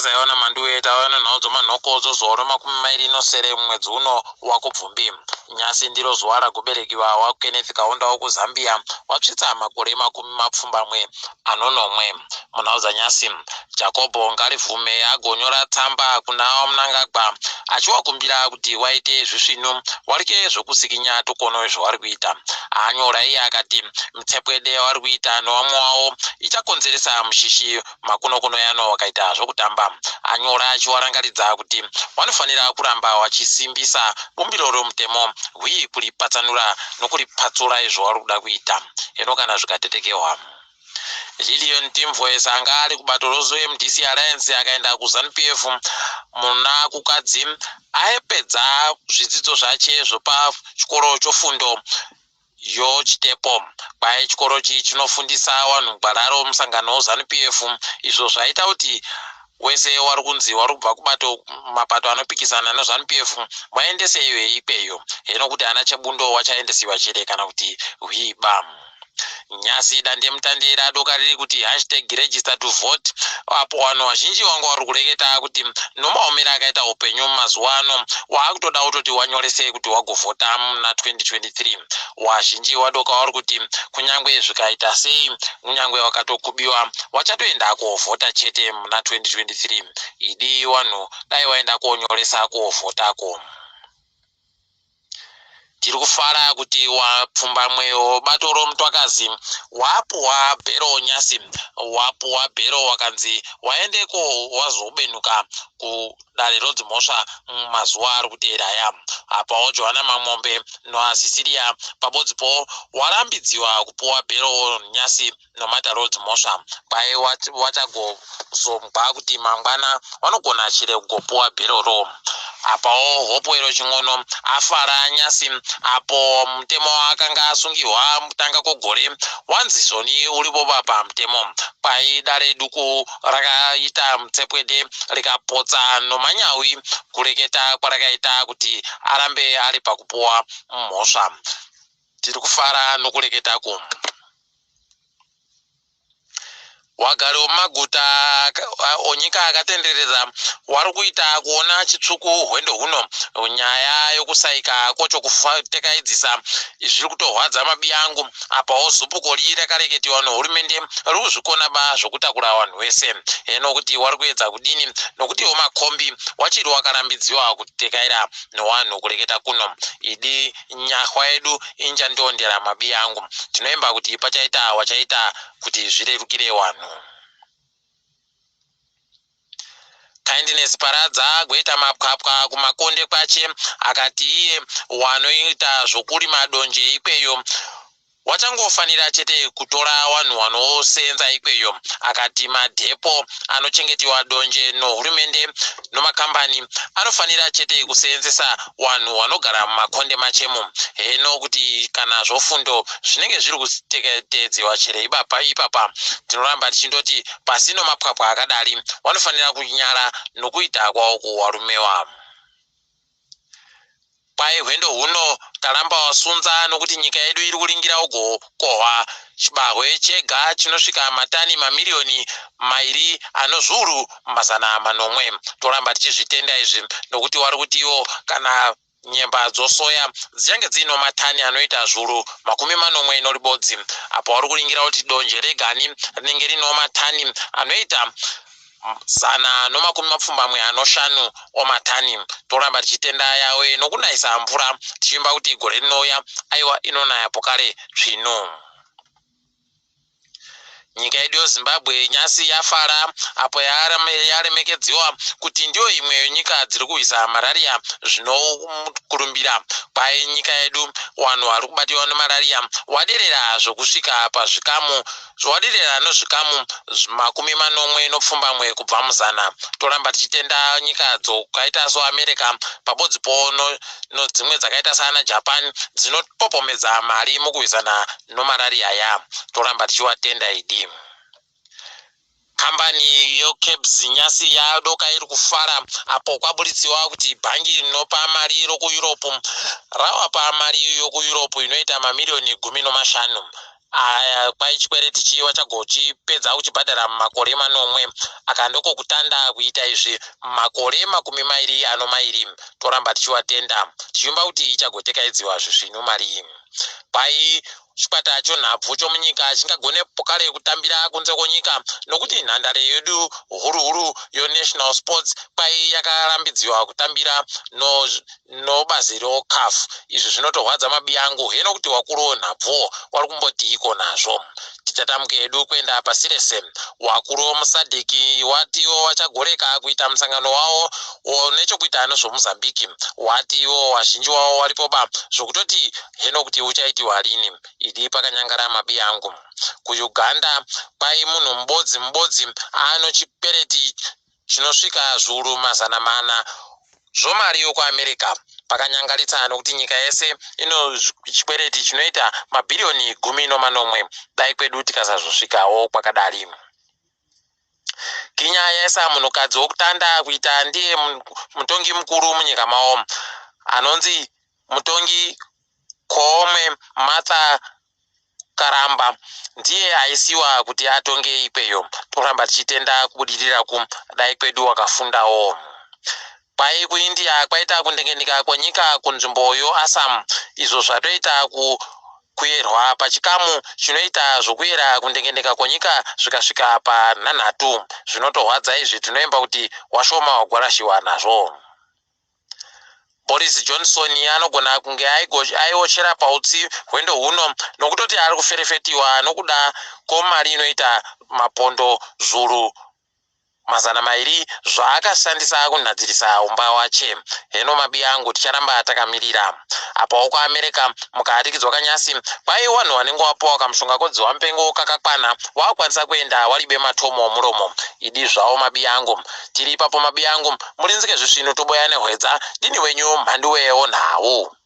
Zaiona Manduwe tauya nenhau dzomanhoko dzozuva remakumi mairi nosere mumwedzi uno waKubvumbi. Nyasi ndiro zuva ragoberekiwa waKenneth Kaunda wokuZambia watsvitsa makore makumi mapfumbamwe anonomwe. Munhau dzanyasi, Jakobho Ngarivhume agonyora tsamba kuna VaMnangagwa achiwakumbira kuti waite zvisvinu warike zvokusikinya tukono zvavari kuita. Anyora iye akati mitsepwede yavari kuita nowamwe wawo ichakonzeresa mushishi makonokono yano wakaita zvokutamba. Anyora achiwarangaridza kuti wanofanira kuramba wachisimbisa bumbiro romutemo hwi kuripatsanura nokuripatsura izvo wari kuda kuita. Heno kana zvikatetekehwa. Lilian Timvoes anga ari kubato roZMDC Alliance akaenda kuZanu-PF muna Kukadzi aipedza zvidzidzo zvache zvopachikoro chofundo yoChitepo. Kwai chikoro chi chinofundisa vanhu gwara romusangano weZanu PF izvo zvaita kuti wese wari kunzi wari kubva kubato mapato anopikisana neZanu PF vaendese iwe ikweyo. Heno kuti ana Chebundo wachaendesiwa chere kana kuti hwiba. Nyasi dandemutande radoka riri kuti hashtag register to vote apo vanhu vazhinji vanga vari kureketa kuti nomaomero akaita upenyu mazuva ano waakutoda kutoti wanyorese kuti wagovhota muna 2023. Wazhinji wadoka wari kuti kunyangwe zvikaita sei kunyangwe wakatokubiwa wachatoenda kovhota chete muna 2023. Idi wanhu dai waenda konyoresa kovhotako. Tiri kufara kuti wapfumbamwe webato romutwakazi wapuwa bhero nyasi wapuwa bhero wakanzi waendeko wazobenuka kudare rodzimhosva mazuva ari kuteera aya. Apawo Johanna Mamombe noaSicilia pabodzipo warambidziwa kupuwa bhero nyasi nomatare odzimhosva kwai wachagozonzwa kuti mangwana wanogona chire kugopuwa bhero. Apawo Hopewell Chin'ono afara nyasi apo mutemo akanga asungihwa mutanga kwegore wanzi zvoni urivoba pamutemo. Kwai dare duku rakaita mutsepwede rikapotsa nomanyawi kureketa kwarakaita kuti arambe ari pakupuwa mhosva. Tiri kufara nokureketa ku. Wagari wemumaguta onyika akatenderedza wari kuita kuona chitsvuku hwendo huno. Nyaya yokusaika kocho kutekaidzisa zviri kutorwadza mabi angu. Apawo zupuko ri rakareketiwa nohurumende riri kuzvikona ba zvokutakura vanhu vese. Heno kuti wari kuedza kudini nokutiwo makombi wachiri wakarambidziwa kutekaira nowanhu kureketa kuno. Idi nyahwa yedu injandiondera mabi angu. Tinoimba kuti pachaita wachaita kuti zvirerukire wanhu. Kindness Paradza goita mapwapwa kumakonde kwache akati iye wanoita zvokurima donje ikweyo wachangofanira chete kutora wanhu wanosenza ikweyo. Akati madhepo anochengetiwa donje nohurumende nomakambani anofanira chete kuseenzesa wanhu wanogara mumakonde machemo. Heno kuti kana zvofundo zvinenge zviri kuteedziwa chere ipapa ipapa tinoramba tichindoti pasino mapwapwa akadari wanofanira kunyara nokuita kwawo kuwarumewa. Kwai hwendo huno taramba wasunza nokuti nyika yedu iri kuringira ugokohwa chibahwe chega chinosvika matani mamiriyoni mairi ano zviuru mazana manomwe. Toramba tichizvitenda izvi nokuti wari kuti iwo kana nyemba dzosoya dzichange dziino matani anoita zviuru makumi manomwe noribodzi. Apo wari kuringira kuti donje regani rinenge rinewo matani anoita zana nomakumi mapfumbamwe anoshanu omatani. Toramba tichitenda yawe nokunayisa mvura tichiimba kuti gore rinouya aiwa inonaya pokare tsvinu. Nyika yedu yeZimbabwe nyasi yafara apo yaremekedziwa kuti ndiyo imwe yenyika dziri kurwisa marariya zvinokurumbira. Kwai nyika yedu vanhu vari kubatiwa nemarariya waderera zvokusvika pazvikamu waderera nozvikamu makumi manomwe nopfumbamwe kubva muzana. Toramba tichitenda nyika dzakaita soAmerica pabodzipo nodzimwe dzakaita saana Japan dzinopopomedza mari mukurwisana nomarariya aya. Toramba tichiwatenda idi. Kambani yoCABS nyasi yadoka iri kufara apo kwaburitsiwa kuti bhangi rinopa mari rokuEurope rawapa mari yokuEurope inoita mamiriyoni 15. Aya kwai chikwereti chi wachagochipedza kuchibhadhara mumakore manomwe. Aka ndokokutanda kuita izvi mumakore 22. Toramba tichiwatenda tichivimba kuti ichagotekaidziwa zvisvinu mari iyi. Kwai chikwata chonhabvu chomunyika chingagone pokare kutambira kunze kwenyika nokuti nhandare yedu huru huru yoNational Sports kwai yakarambidziwa kutambira no nobazi roCAF. Izvi zvinotorwadza mabiyangu heno kuti wakuru wonhabvuwo wari kumbotiiko nazvo. Tichatamuke hedu kuenda pasi rese. Wakuru womuSADC watiwo wachagoreka kuita musangano wawo nechokuita nezvoMozambique. Watiwo wazhinji wawo waripoba zvokutoti heno kuti uchaitiwa rini. Idi pakanyangara mabiyangu. KuUganda kwai munhu mubodzi mubodzi ano chikwereti chinosvika zviuru 400 zvomari yokuAmerica. Pakanyangaritsa nokuti nyika yese ino chikwereti chinoita mabhiriyoni 17. Dai kwedu tikasazosvikawo kwakadari. Kenya yaisa munhukadzi wokutanda kuita ndiye mutongi mukuru munyika mavo anonzi mutongi Koome Martha Karamba ndiye aisiwa kuti atonge ikweyo. Toramba tichitenda kubudirira ku dai kwedu wakafundawo. Kwai kuIndia kwaita kundengenika kwenyika kunzvimbo yoAssam izvo zvatoita ku kuyerwa pachikamu chinoita zvokuyera kundengendeka kwenyika zvikasvika panhanhatu. Zvinotorwadza izvi tinoimba kuti washoma wagwarashiwa nazvo. Boris Johnson anogona kunge aiochera pautsi hwendo huno nokutoti ari kuferefetiwa nokuda kwemari inoita mapondo zviuru 200 zvaakashandisa kunhadzirisa umba wache. Heno mabi angu ticharamba takamirira. Apawo kuAmerica mukahatikidzwa kanyasi kwai wanhu wanenge wapuwa kamushonga kodziwa mupengo kakakwana wakukwanisa kuenda waribe matomo muromo. Idi zvawo mabi angu. Tiri ipapo mabi angu murinzike zvisvinu toboya nehwedza ndini wenyu mhanduwe wonhau.